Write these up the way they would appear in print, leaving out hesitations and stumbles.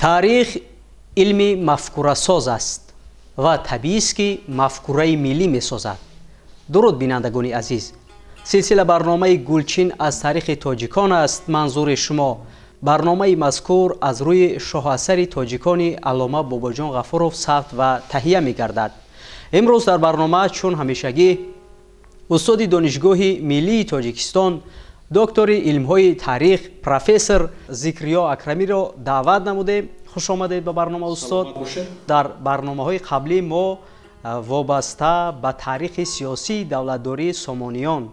Таърих илми мафкурасоз аст ва табиист, ки мафкураи миллӣ месозад. Дуруд, бинандагони азиз! Силсила барномаи «Гулчин аз таърихи тоҷикон» аст манзури шумо. Барномаи мазкур аз рӯи шоҳасари тоҷикони аллома Бобоҷон Ғафуров сабт ва таҳия мегардад. Имрӯз дар барнома, чун ҳамешагӣ, устоди Донишгоҳи миллии Тоҷикистон, доктори илмҳои таърих, профессор Зикриё Акрамиро даъват намудем. Хуш омадед ба барнома, устод! Дар барномаҳои қаблӣ мо вобаста ба таърихи сиёсии давлатдории Сомониён,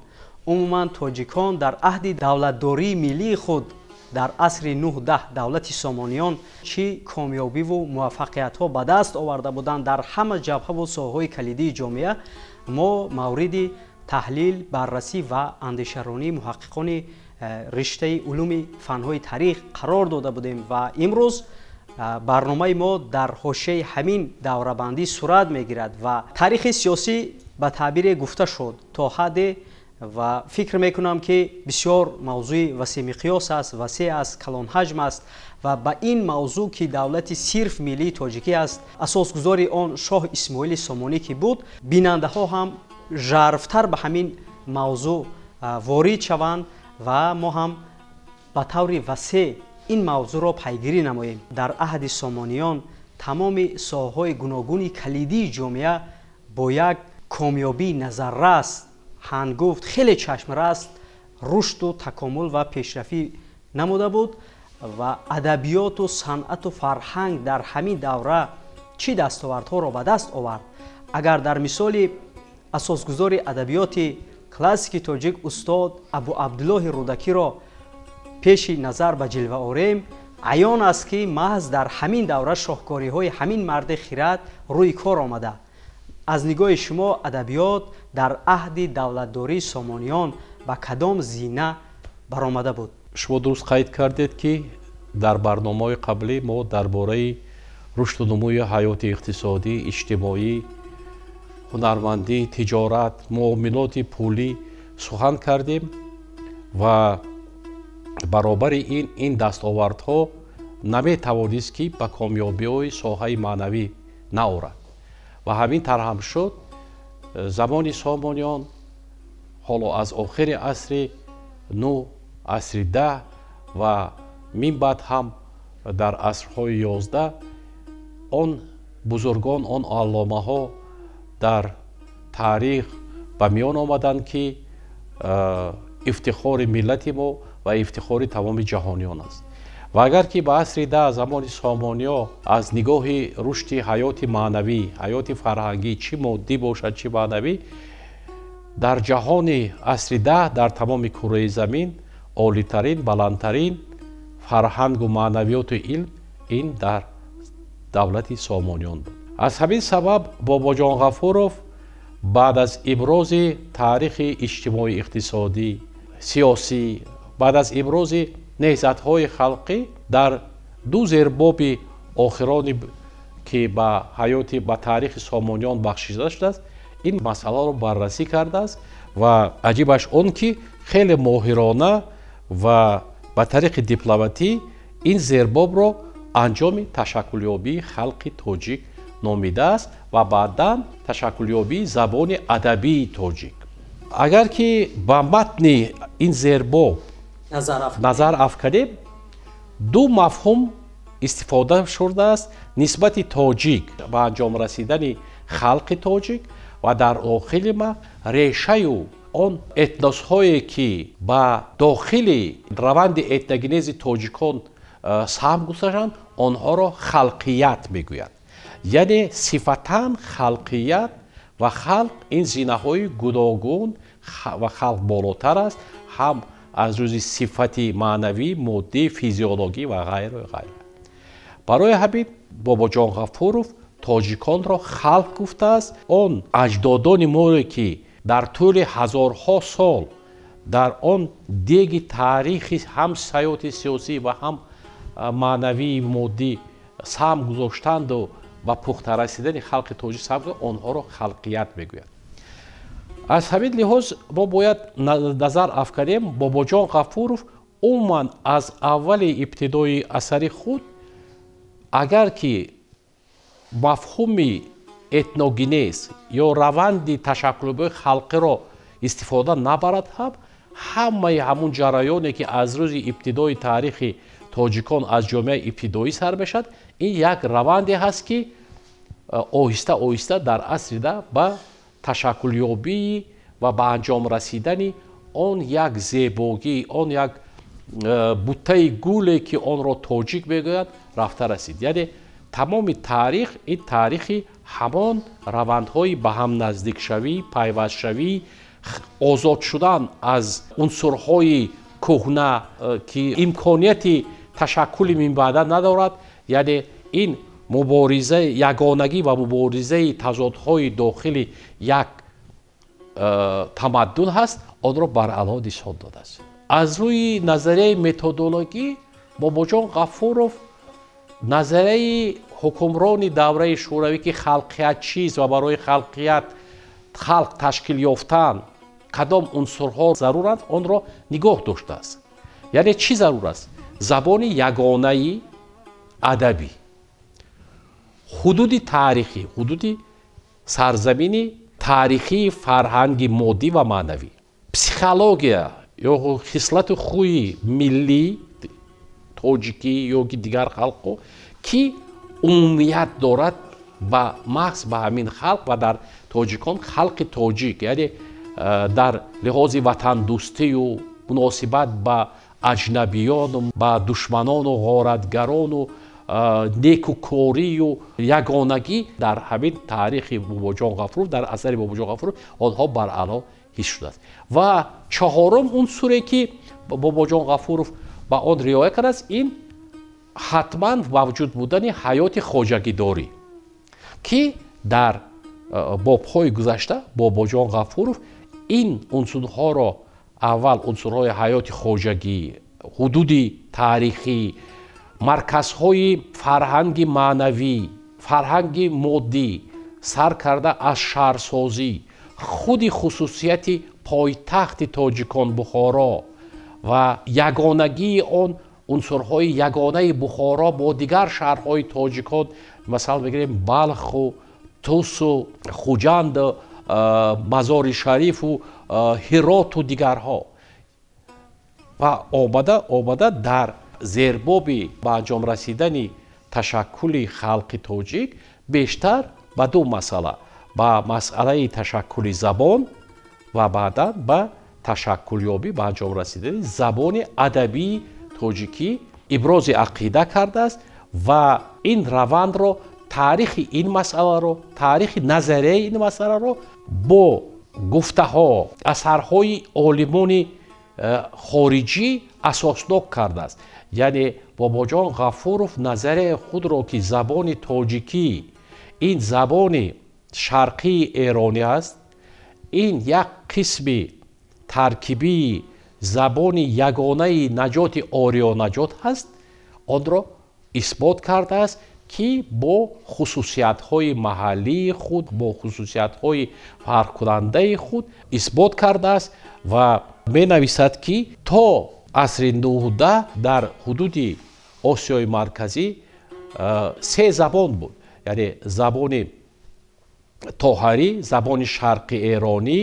умуман тоҷикон дар аҳди давлатдории миллии худ дар асри 9-10, давлати Сомониён, чӣ комёбиву муваффақиятҳо ба даст оварда буданд дар ҳама ҷабҳаву соҳаҳои калидии ҷомеа, мо мавриди таҳлил, баррасӣ ва андешаронии муҳаққиқони риштаи улуми фанҳои таърих қарор дода будем. Ва имрӯз барномаи мо дар ҳошияи ҳамин даврабандӣ сурат мегирад. Ва таърихи сиёсӣ ба таъбире гуфта шуд то ҳадде ва фикр мекунам, ки бисёр мавзӯи васеъмиқёс аст, васеъ аст, калонҳаҷм аст. Ва ба ин мавзӯъ, ки давлати сирф миллии тоҷикӣ аст, асосгузори он шоҳ Исмоили Сомонӣ ки буд, бинандаҳо ҳам жарфтар ба ҳамин мавзӯъ ворид шаванд ва мо ҳам ба таври васеъ ин мавзӯъро пайгирӣ намоем. Дар аҳди Сомониён тамоми соҳаҳои гуногуни калидии ҷомеа бо як комёбии назаррас, ҳангуфт, хеле чашмрас рушду такомул ва пешрафӣ намуда буд. Ва адабиёту санъату фарҳанг дар ҳамин давра чӣ дастовардҳоро ба даст овард? Агар дар мисоли асосгузори адабиёти классики тоҷик устод Абу Абдуллоҳи Рӯдакиро пеши назар ба ҷилва орем, аён аст, ки маҳз дар ҳамин давра шоҳкориҳои ҳамин марди хирад рӯи кор омада. Аз нигоҳи шумо, адабиёт дар аҳди давлатдории Сомониён ба кадом зина баромада буд? Шумо дуруст қайд кардед, ки дар барномаҳои қаблӣ мо дар бораи рушду нумӯи ҳаёти иқтисодӣ, иҷтимоӣ, ҳунармандӣ, тиҷорат, муомилоти пулӣ сухан кардем ва баробари ин ин дастовардҳо наметавонист, ки ба комёбиҳои соҳаи маънавӣ наорад. Ва ҳамин тавр ҳам шуд. Замони Сомониён, ҳоло аз охири асри нӯ, асри 10 ва мин баъд ҳам дар асрҳои 11, он бузургон, он алломаҳо дар таърих ба миён омаданд, ки ифтихори миллати мо ва ифтихори тамоми ҷаҳониён аст. Ва агар ки ба асри 10, замони Сомониё, аз нигоҳи рушди ҳаёти маънавӣ, ҳаёти фарҳангӣ, чӣ моддӣ бошад, чӣ маънавӣ, дар ҷаҳони асри 10 дар тамоми кураи замин олитарин, баландтарин фарҳангу маънавиёту илм ин дар давлати Сомониён буд. Аз ҳамин сабаб Бобоҷон Ғафуров баъд аз ибрози таърихи иҷтимоӣ, иқтисодӣ, сиёсӣ, баъд аз ибрози неҳзатҳои халқӣ дар ду зербоби охирони, ки ба ҳаёти, ба таърихи Сомониён бахшида шудааст, ин масъаларо баррасӣ кардааст. Ва аҷибаш он, ки хеле моҳирона ва ба тариқи дипломатӣ ин зербобро анҷоми ташаккулёбии халқи тоҷик номидааст ва баъдан ташаккулёбии забони адабии тоҷик. Агар ки ба матни ин зербоб назар афканем, ду мафҳум истифода шудааст нисбати тоҷик: ба анҷом расидани халқи тоҷик ва дар охири ма решаю он этносҳое, ки ба дохили раванди этногенези тоҷикон саҳм гузоштанд, онҳоро халқият мегӯяд. Яъне сифатан халқият ва халқ ин зинаҳои гуногун ва халқ болотар аст ҳам аз рӯзи сифати маънавӣ, моддӣ, физиологӣ ва ғайру ғайра. Барои ҳамин Бобоҷон Ғафуров тоҷиконро халқ гуфтааст, он аҷдодони море, ки дар тӯли ҳазорҳо сол дар он деги таърихи ҳам ҳаёти сиёсӣ ва ҳам маънавии моддӣ саҳм гузоштанду ба пухта расидани халқи тоҷик саҳм, онҳоро халқият мегӯяд. Аз ҳамин лиҳоз мо бояд назар афканем, Бобоҷон Ғафуров умуман аз аввали ибтидои асари худ Агар ки мафҳуми этногенез ё раванди ташаккулёбии халқиро истифода набарад ҳам, ҳамаи ҳамун ҷараёне ки аз рӯзи ибтидои таърихи тоҷикон аз ҷомеаи ибтидоӣ сар мешавад, ин як раванде ҳаст ки оҳиста оҳиста дар асри 10 ба ташаккулёбӣ ва ба анҷом расидани он як зебогӣ, он як буттаи гуле ки онро тоҷик мегӯяд, рафта расид. Яъне тамоми таърих ин таърихи ҳамон равандҳои ба ҳам наздикшавӣ, пайвастшавӣ, озод шудан аз унсурҳои кӯҳна ки имконияти ташаккули минбаъда надорад. Яъне ин муборизаи ягонагӣ ва муборизаи тазодҳои дохили як тамаддун ҳаст, онро баръало нишон додааст. Аз рӯи назарияи методологӣ Бобоҷон Ғафуров назарияи ҳукмрони давраи шӯравӣ ки халқият чист ва барои халқият халқ ташкил ёфтан кадом унсурҳо заруранд, онро нигоҳ доштааст. Яъне чӣ зарур аст? Забони ягонаи адабӣ, ҳудуди таърихӣ, ҳудуди сарзамини таърихии фарҳанги моддӣ ва маънавӣ, психология ё хислату хӯи миллӣ тоҷикӣ ё ки дигар халқҳо ки умумият дорад ба маҳз ба ҳамин халқ ва дар тоҷикон халқи тоҷик, яъне дар лиҳози ватандӯстию муносибат ба аҷнабиёну ба душманону ғоратгарону некукорию ягонагӣ дар ҳамин таърихи Бобоҷон Ғафуров, дар асари Бобоҷон Ғафуров онҳо баръало ҳис шудааст. Ва чаҳорум унсуре ки Бобоҷон Ғафуров ба он риоя кардааст, ин ҳатман мавҷуд будани ҳаёти хоҷагидорӣ ки дар бобҳои гузашта Бобоҷон Ғафуров ин унсурҳоро аввал унсурҳои ҳаёти хоҷагӣ, ҳудуди таърихӣ, марказҳои фарҳанги маънавӣ, фарҳанги моддӣ сар карда аз шаҳрсозӣ, худи хусусияти пойтахти тоҷикон Бухоро ва ягонагии он унсурҳои ягонаи Бухоро бо дигар шаҳрҳои тоҷикон, масалан мегирем Балху, Тусу, Хуҷанд, Мазори Шарифу, Ҳироту дигарҳо ва омада дар зербоби ба анҷом расидани ташаккули халқи тоҷик бештар ба ду масъала, ба масъалаи ташаккули забон ва баъдан ба ташаккулёбӣ ба анҷом расидани забони адабии тоҷикӣ ибрози ақида кардааст ва ин равандро, таърихи ин масъаларо, таърихи назарияи ин масъаларо бо гуфтаҳо, асарҳои олимони хориҷӣ асоснок кардааст. Яъне Бобоҷон Ғафуров назарияи худро ки забони тоҷикӣ ин забони шарқии эронӣ аст, ин як қисми таркибии забони ягонаи наҷоти ориёнаҷот ҳаст, онро исбот кардааст ки бо хусусиятҳои маҳаллии худ, бо хусусиятҳои фарқкунандаи худ исбот кардааст ва менависад ки то асри 19 дар ҳудуди Осиёи Марказӣ се забон буд, яъне забони тоҳарӣ, забони шарқи эронӣ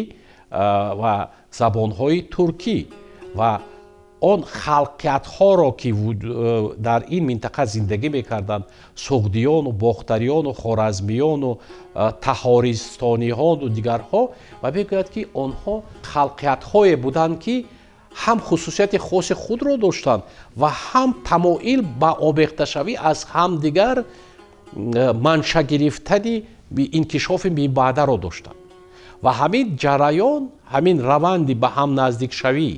ва забонҳои туркӣ ва он халқиятҳоро ки дар ин минтақа зиндагӣ мекарданд, суғдиёну бохтариёну хоразмиёну таҳористониҳону дигарҳо, ва мегӯяд ки онҳо халқиятҳое буданд ки ҳам хусусияти хоси худро доштанд ва ҳам тамоил ба омехташавӣ аз ҳамдигар манша гирифтани инкишофи минбаъдаро доштанд. Ва ҳамин ҷараён, ҳамин раванди ба ҳам наздикшавӣ,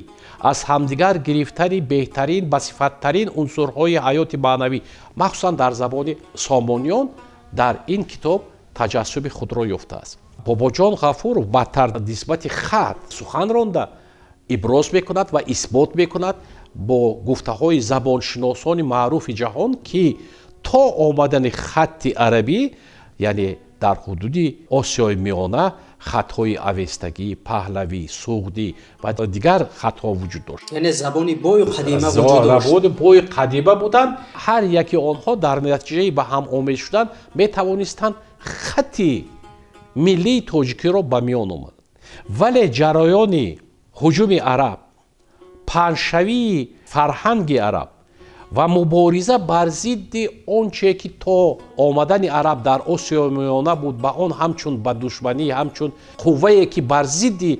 аз ҳамдигар гирифтани беҳтарин, басифаттарин унсурҳои ҳаёти маънавӣ, махсусан дар забони сомониён, дар ин китоб таҷассуми худро ёфтааст. Бобоҷон Ғафуров бадтар нисбати хат сухан ронда иброз мекунад ва исбот мекунад бо гуфтаҳои забоншиносони маъруфи ҷаҳон ки то омадани хатти арабӣ, яъне дар ҳудуди Осиёи Миёна Хатҳои авестагӣ, паҳлавӣ, суғдӣ ва дигар хатҳо вуҷуд дошт. Яъне забони бою қадима вуҷуд дошт. Забони бои қадима буданд. Ҳар яки онҳо дар натиҷаи ба ҳам омез шудан метавонистанд хати миллии тоҷикиро ба миён омад. Вале ҷараёни ҳуҷуми араб, паҳншавии фарҳанги араб ва мубориза бар зидди он че ки то омадани араб дар Осиёи Миёна буд, ба он ҳамчун ба душманӣ, ҳамчун қуввае ки бар зидди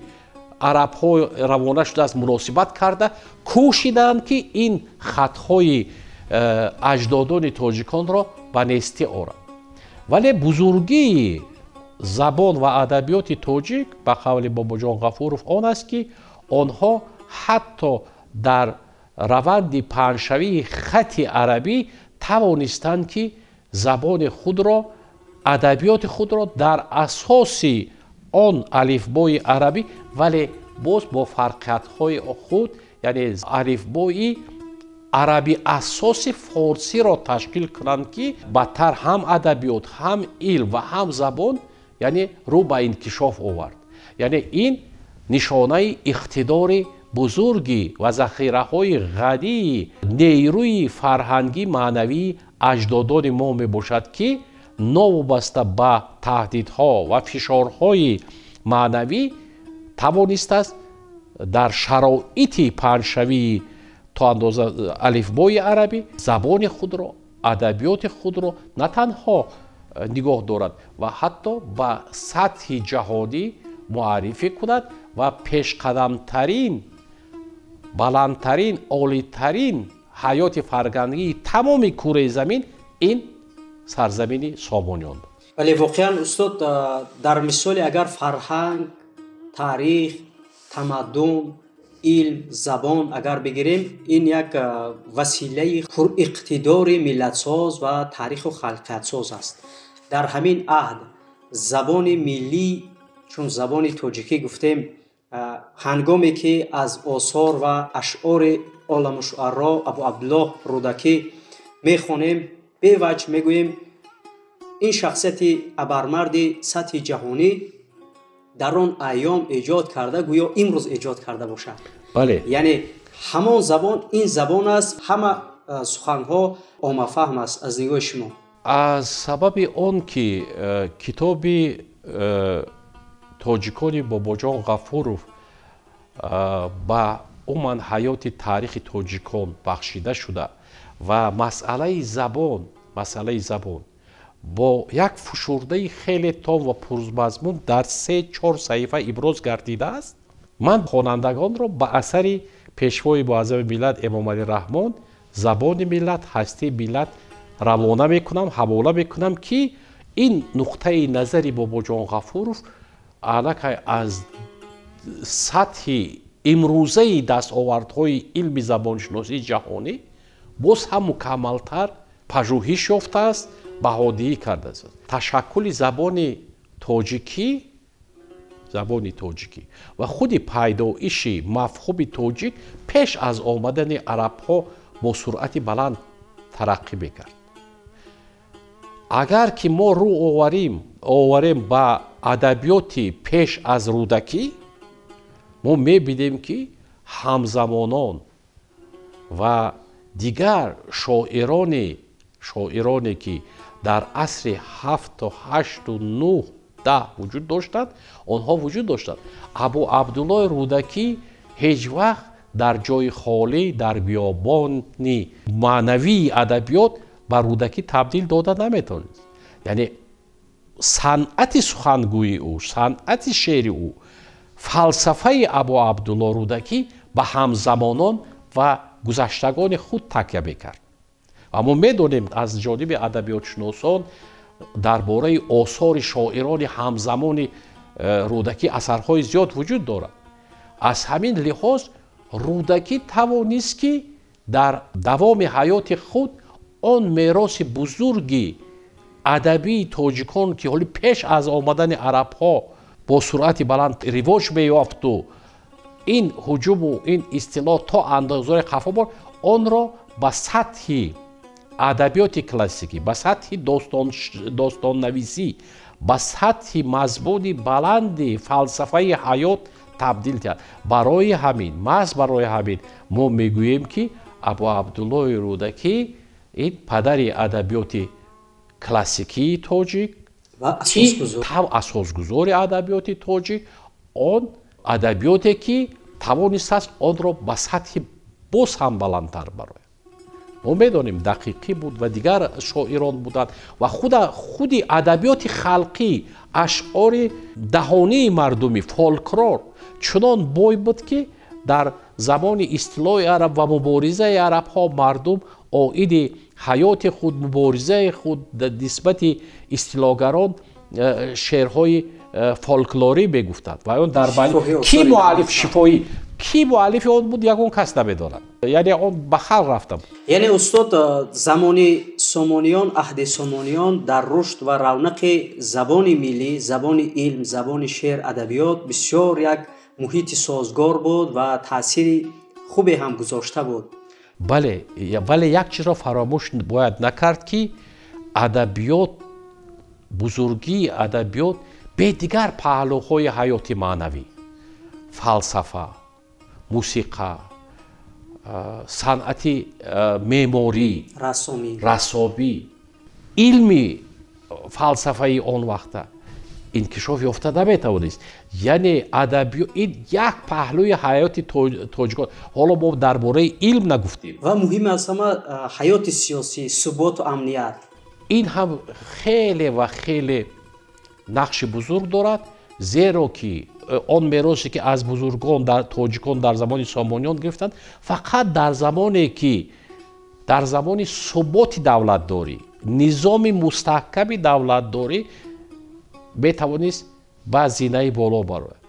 арабҳо равона шудааст муносибат карда, кӯшиданд, ки ин хатҳои аҷдодони тоҷиконро ба нестӣ оранд. Вале бузургии забон ва адабиёти тоҷик, ба қавли Бобоҷон Ғафуров, он аст, ки онҳо ҳатто дар раванди паҳншавии хати арабӣ тавонистанд, ки забони худро, адабиёти худро дар асоси он алифбои арабӣ, вале боз бо фарқиятҳои худ, яъне алифбои араби асоси форсиро ташкил кунанд, ки бадтар ҳам адабиёт, ҳам илм ва ҳам забон, яъне рӯ ба инкишоф овард. Яъне ин нишонаи иқтидори бузургӣ ва захираҳои ғании нерӯи фарҳангӣ, маънавии аҷдодони мо мебошад, ки новобаста ба таҳдидҳо ва фишорҳои маънавӣ тавонистааст дар шароити паҳншавии то андоза алифбои арабӣ забони худро, адабиёти худро на танҳо нигоҳ дорад ва ҳатто ба сатҳи ҷаҳонӣ муаррифӣ кунад ва пешқадамтарин, баландтарин, олитарин ҳаёти фарҳангии тамоми кураи замин ин сарзамини Сомониён буд. Вале воқеан, устод, дар мисоли агар фарҳанг, таърих, тамаддун, илм, забон агар бигирем, ин як василаи пуриқтидори миллатсоз ва таъриху халқиятсоз аст. Дар ҳамин аҳд забони миллӣ, чун забони тоҷикӣ гуфтем, ҳангоме ки аз осор ва ашъори Оламушуаро Абу Абдуллоҳ Рӯдакӣ мехонем, беваҷ мегӯем, ин шахсияти абармарди сатҳи ҷаҳонӣ дар он айём эҷод карда, гӯё имрӯз эҷод карда бошад. Бале. Яъне ҳамон забон ин забон аст, ҳама суханҳо оммафаҳм аст аз нигоҳи шумо. Аз сабаби он ки китоби тоҷикони Бобоҷон Ғафуров ба умуман ҳаёти таърихи тоҷикон бахшида шуда ва масъалаи забон бо як фушурдаи хеле том ва пурмазмун дар 3-4 саҳифа иброз гардидааст, ман хонандагонро ба асари Пешвои муаззами миллат Эмомалӣ Раҳмон «Забони миллат, ҳастии миллат» равона мекунам, ҳавола мекунам, ки ин нуқтаи назари Бобоҷон Ғафуров аллакай аз сатҳи имрӯзаи дастовардҳои илми забоншиносии ҷаҳонӣ боз ҳам мукаммалтар пажӯҳиш ёфтааст, баҳодиҳӣ кардааст. Ташаккули забони тоҷикӣ ва худи пайдоиши мафҳуми тоҷик пеш аз омадани арабҳо бо суръати баланд тараққӣ мекард. Агар ки мо рӯ оварем ба адабиёти пеш аз Рӯдакӣ, мо мебинем, ки ҳамзамонон ва дигар шоироне, ки дар асри ҳафту, ҳашту, нӯҳ, 10 вуҷуд доштанд, онҳо вуҷуд доштанд. Абу Абдуллои Рӯдакӣ ҳеҷ вақт дар ҷои холӣ, дар биёбони маънавии адабиёт ба Рӯдакӣ табдил дода наметавонист. Яъне санъати сухангӯии ӯ, санъати шеъри ӯ, фалсафаи Абу Абдулло Рӯдакӣ ба ҳамзамонон ва гузаштагони худ такя мекард. Ва мо медонем, аз ҷониби адабиётшиносон дар бораи осори шоирони ҳамзамони Рӯдакӣ асарҳои зиёд вуҷуд дорад. Аз ҳамин лиҳоз Рӯдакӣ тавонист, ки дар давоми ҳаёти худ он мероси бузурги адабии тоҷикон, ки ҳоли пеш аз омадани арабҳо бо суръати баланд ривоҷ меёфту ин ҳуҷуму ин истилоҳ то андозаи қафо бурд, онро ба сатҳи адабиёти классикӣ, ба сатҳи достоннависӣ, ба сатҳи мазмуни баланди фалсафаи ҳаёт табдил диҳад. Барои ҳамин, маҳз барои ҳамин мо мегӯем, ки Абу Абдуллоҳи Рӯдакӣ ин падари адабиёти классикии тоҷик, асосгузори адабиёти тоҷик, он адабиёте ки тавонистааст онро ба сатҳи боз ҳам баландтар барояд. Мо медонем, Дақиқӣ буд ва дигар шоирон буданд ва худи адабиёти халқӣ, ашъори даҳонии мардумӣ, фолклор чунон бой буд, ки дар замони истилои араб ва муборизаи арабҳо мардум оиди ҳаёти худ, муборизаи худ нисбати истилогарон шеърҳои фолклорӣ мегуфтанд. Ва он дар ки муаллиф шифоӣ, ки муаллифи он буд, ягон кас намедонад. Яъне он ба халқ рафта буд. Яъне, устод, замони Сомониён, аҳди Сомониён дар рушд ва равнақи забони миллӣ, забони илм, забони шеър, адабиёт бисёр як муҳити созгор буд ва таъсири хубе ҳам гузошта буд. Бале, вале як чизро фаромӯш бояд накард, ки адабиёт, бузургии адабиёт бе дигар паҳлӯҳои ҳаёти маънавӣ, фалсафа, мусиқа, санъати меъморӣ, рассомӣ, илми фалсафаи он вақта инкишоф ёфта наметавонист. Яъне адабиёт ин як паҳлӯи ҳаёти тоҷикон. Ҳоло мо дар бораи илм нагуфтем. Ва муҳим аз ҳама ҳаёти сиёсӣ, суботу амният. Ин ҳам хеле ва хеле нақши бузург дорад, зеро ки он меросе, ки аз бузургон дар тоҷикон дар замони Сомониён гирифтанд, фақат дар замоне ки дар замони суботи давлатдорӣ, низоми мустаҳками давлатдорӣ метавонист ба зинаи боло барояд.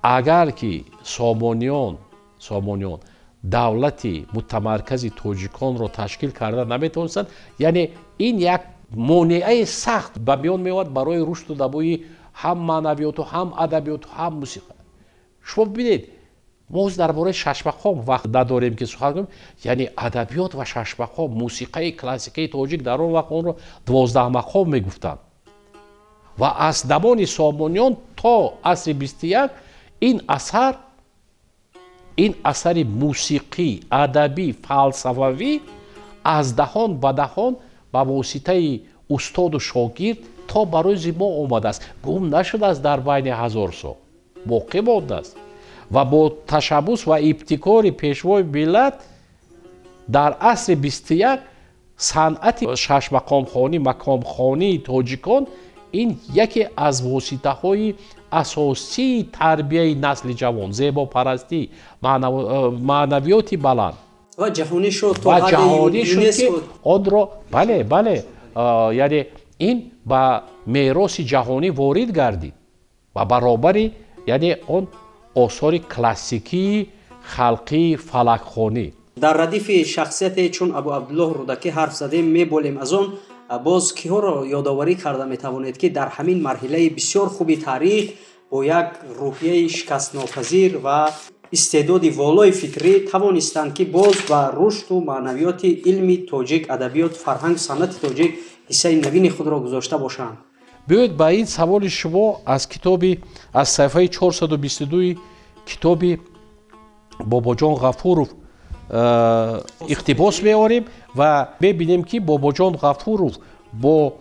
Агар ки Сомониён давлати мутамаркази тоҷиконро ташкил карда наметавонистанд, яъне ин як монеаи сахт ба миён меовард барои рушду намои ҳам маънавиёту, ҳам адабиёту, ҳам мусиқа. Шумо бибинед, мо ҳозир дар бораи шашмақом вақт надорем, ки сухан кунем. Яъне адабиёт ва шашмақом, мусиқаи классикаи тоҷик, дар он вақт онро 12 мақом мегуфтанд, ва аз замони Сомониён то асри 21 ин асар, ин асари мусиқӣ, адабӣ, фалсафавӣ аз даҳон ба даҳон ба воситаи устоду шогирд то ба рӯзи мо омадааст, гум нашудааст, дар байни ҳазор сол боқӣ мондааст. Ва бо ташаббус ва ибтикори Пешвои миллат дар асри 21 санъати шашмақомхонӣ, мақомхонии тоҷикон ин яке аз воситаҳои асосии тарбияи насли ҷавон, зебопарастӣ, маънавиёти баланд ва ҷаҳонӣ шуд. Ва ҷаҳонӣ шуд, ки онро, бале, яъне ин ба мероси ҷаҳонӣ ворид гардид ва баробари, яъне, он осори классикии халқии фалакхонӣ. Дар радифи шахсияте чун Абу Абдуллоҳ Рӯдакӣ ҳарф задем, меболем аз он боз киҳоро ёдоварӣ карда метавонед, ки дар ҳамин марҳилаи бисёр хуби таърих бо як рӯҳияи шикастнопазир ва истеъдоди волои фикрӣ тавонистанд, ки боз ба рушду маънавиёти илми тоҷик, адабиёт, фарҳанг, санъати тоҷик ҳиссаи навини худро гузошта бошанд? Биёед, ба ин саволи шумо аз китоби, аз саҳифаи 422 китоби Бобоҷон Ғафуров иқтибос меорем ва мебинем, ки Бобоҷон Ғафуров бо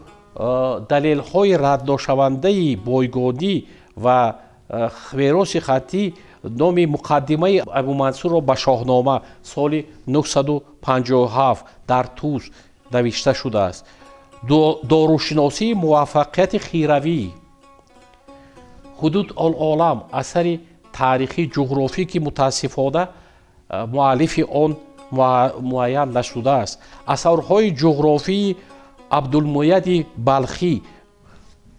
далелҳои радношавандаи бойгонӣ ва мероси хаттӣ номи муқаддимаи Абумансурро ба Шоҳнома соли 957 дар Тӯс навишта шудааст, дорушиносии Муваффақияти Хиравӣ, Ҳудуд ол олам, асари таърихӣ ҷуғрофӣ, ки мутаассифона муаллифи он муайян нашудааст, асарҳои ҷуғрофии Абдулмуяди Балхӣ.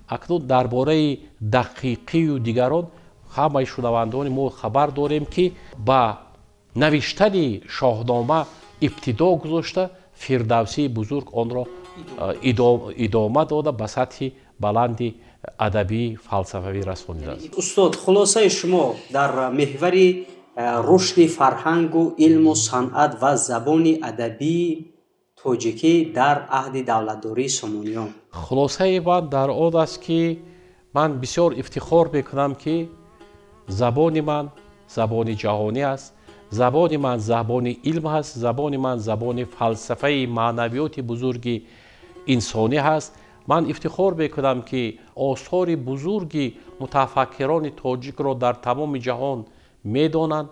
Акнун дар бораи Дақиқию дигарон ҳамаи шунавандагони мо хабар дорем, ки ба навиштани Шоҳнома ибтидо гузошта, Фирдавсии бузург онро идома дода, ба сатҳи баланди адабӣ, фалсафавӣ расонидааст. Устод, хулосаи шумо дар меҳвари рушди фарҳангу илму санъат ва забони адабии тоҷикӣ дар аҳди давлатдории Сомониён. Хулосаи ман дар он аст, ки ман бисёр ифтихор мекунам, ки забони ман забони ҷаҳонӣ аст, забони ман забони илм ҳаст, забони ман забони фалсафаи маънавиёти бузурги инсонӣ ҳаст. Ман ифтихор мекунам, ки осори бузурги мутафаккирони тоҷикро дар тамоми ҷаҳон медонанд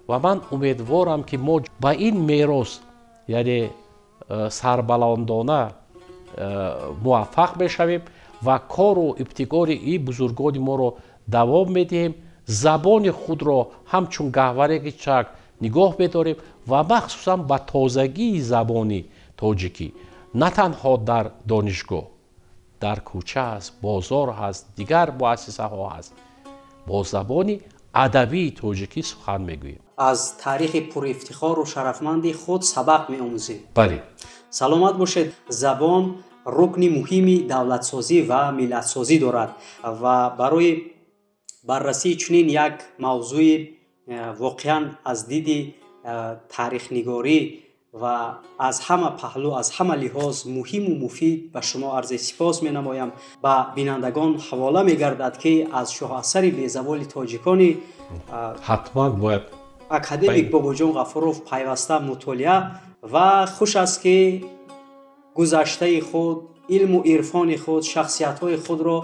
ва ман умедворам, ки мо ба ин мерос, яъне сарбаландона муваффақ мешавем ва кору ибтикори ин бузургони моро давом медиҳем, забони худро ҳамчун гаҳвараи чак нигоҳ медорем ва махсусан ба тозагии забони тоҷикӣ на танҳо дар донишгоҳ, дар кӯча аст, бозор ҳаст, дигар муассисаҳо ҳаст, бо забони адабии тоҷикӣ сухан мегӯем. Аз таърихи пурифтихору шарафманди худ сабақ меомӯзем. Бале. Саломат бошед. Забон рукни муҳими давлатсозӣ ва миллатсозӣ дорад ва барои баррасии чунин як мавзӯи воқеан аз диди таърихнигорӣ ва аз ҳама паҳлӯ, аз ҳама лиҳоз муҳиму муфид ба шумо арзи сипос менамоям. Ба бинандагон ҳавола мегардад, ки аз шоҳасари безаволи тоҷикони ҳатман бояд академик Бобоҷон Ғафуров пайваста мутолиа ва хуш аст, ки гузаштаи худ, илму ирфони худ, шахсиятҳои худро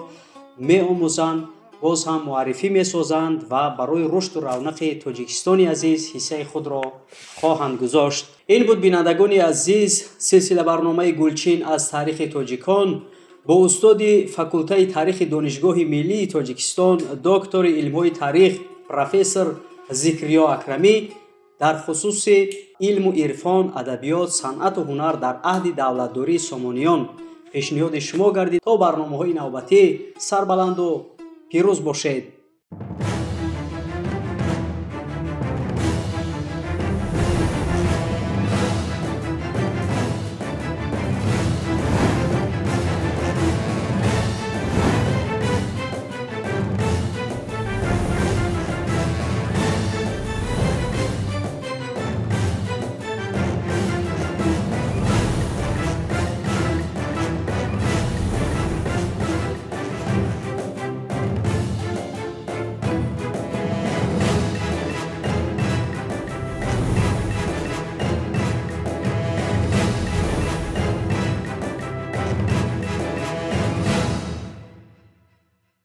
меомӯзанд, боз ҳам муаррифӣ месозанд ва барои рушду равнақи Тоҷикистони азиз ҳиссаи худро хоҳанд гузошт. Ин буд, бинандагони азиз, силсила барномаи «Гулчин аз таърихи тоҷикон» бо устоди факултаи таърихи Донишгоҳи миллии Тоҷикистон, доктори илмҳои таърих, профессор Зикриё Акрамӣ дар хусуси илму ирфон, адабиёт, санъату ҳунар дар аҳди давлатдории Сомониён пешниҳоди шумо гардид. То барномаҳои навбатӣ сарбаланду пирӯз бошед.